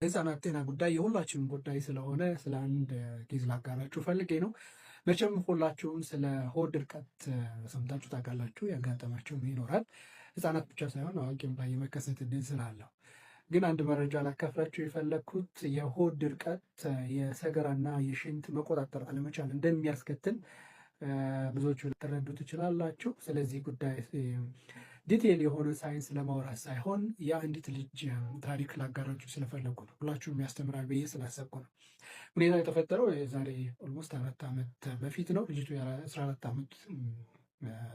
የህፃናት ጤና ጉዳይ የሁላችንም ጉዳይ ስለሆነ ስለ አንድ case ላጋራችሁ ፈልጌ ነው። መቼም ሁላችሁም ስለ ሆድ ድርቀት ሰምታችሁ ታውቃላችሁ፣ ያጋጠማችሁም ይኖራል። ህፃናት ብቻ ሳይሆን አዋቂም ላይ የመከሰት እድል ስላለው ግን አንድ መረጃ ላካፍላችሁ የፈለግኩት የሆድ ድርቀት የሰገራና የሽንት መቆጣጠር አለመቻል እንደሚያስከትል ብዙዎቹ ልትረዱ ትችላላችሁ። ስለዚህ ጉዳይ detail የሆነ ሳይንስ ለማውራት ሳይሆን የአንዲት ልጅ ታሪክ ላጋራችሁ ስለፈለግኩ ነው። ሁላችሁም ያስተምራል ብዬ ስላሰብኩ ነው። ሁኔታ የተፈጠረው የዛሬ almost 4 ዓመት በፊት ነው። ልጅቱ የ14 ዓመት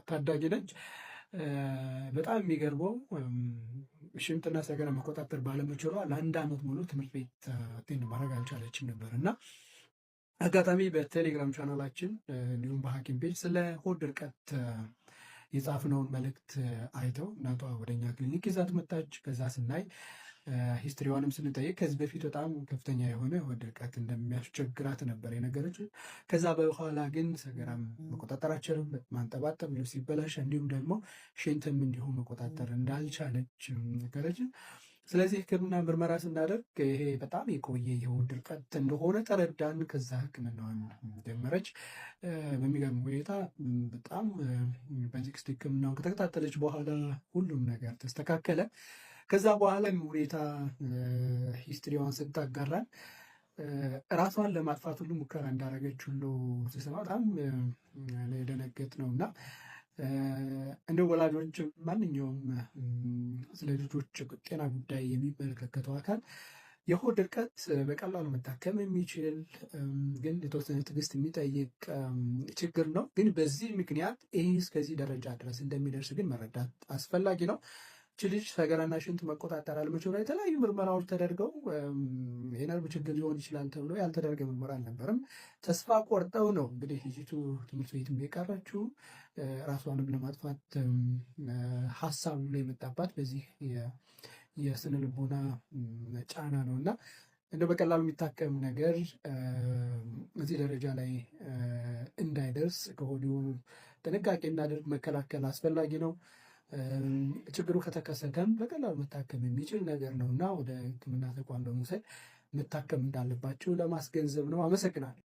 ታዳጊ ነች። በጣም የሚገርመው ሽንትና ሰገራ መቆጣጠር ባለመቻሏ ለአንድ ዓመት ሙሉ ትምህርት ቤት attend ማድረግ አልቻለችም ነበር። እና አጋጣሚ በቴሌግራም ቻናላችን እንዲሁም በሐኪም page ስለ ሆድ ድርቀት የጻፍነውን መልእክት አይተው እናቷ ወደኛ ክሊኒክ ይዛት መጣች። ከዛ ስናይ history ዋንም ስንጠይቅ ከዚህ በፊት በጣም ከፍተኛ የሆነ ሆድ ድርቀት እንደሚያስቸግራት ነበር የነገረችን። ከዛ በኋላ ግን ሰገራም መቆጣጠር አትችልም፣ ማንጠባጠብ፣ ልብስ ይበላሽ፣ እንዲሁም ደግሞ ሽንትም እንዲሁ መቆጣጠር እንዳልቻለች ነገረችን። ስለዚህ ሕክምና ምርመራ ስናደርግ ይሄ በጣም የቆየ የሆድ ድርቀት እንደሆነ ተረዳን። ከዛ ሕክምናዋን ጀመረች። በሚገርም ሁኔታ በጣም በትዕግስት ሕክምናውን ከተከታተለች በኋላ ሁሉም ነገር ተስተካከለ። ከዛ በኋላ ሁኔታ history ዋን ስታጋራን ራሷን ለማጥፋት ሁሉ ሙከራ እንዳደረገች ሁሉ ስሰማ በጣም የደነገጥነው። እና እንደ ወላጆች ማንኛውም ስለ ልጆች ጤና ጉዳይ የሚመለከተው አካል የሆድ ድርቀት በቀላሉ መታከም የሚችል ግን የተወሰነ ትዕግስት የሚጠይቅ ችግር ነው። ግን በዚህ ምክንያት ይህ እስከዚህ ደረጃ ድረስ እንደሚደርስ ግን መረዳት አስፈላጊ ነው። ይቺ ልጅ ሰገራና ሽንት መቆጣጠር አለመቻሏ የተለያዩ ምርመራዎች ተደርገው የነርቭ ችግር ሊሆን ይችላል ተብሎ ያልተደረገ ምርመራ አልነበረም። ተስፋ ቆርጠው ነው እንግዲህ ልጅቱ ትምህርት ቤትም የቀረችው፣ ራሷንም ለማጥፋት ሀሳብ የመጣባት በዚህ የስነ ልቦና ጫና ነው። እና እንደ በቀላሉ የሚታከም ነገር እዚህ ደረጃ ላይ እንዳይደርስ ከወዲሁ ጥንቃቄ እናደርግ፣ መከላከል አስፈላጊ ነው። ችግሩ ከተከሰተም በቀላሉ መታከም የሚችል ነገር ነው እና ወደ ሕክምና ተቋም በመውሰድ መታከም እንዳለባቸው ለማስገንዘብ ነው። አመሰግናለሁ።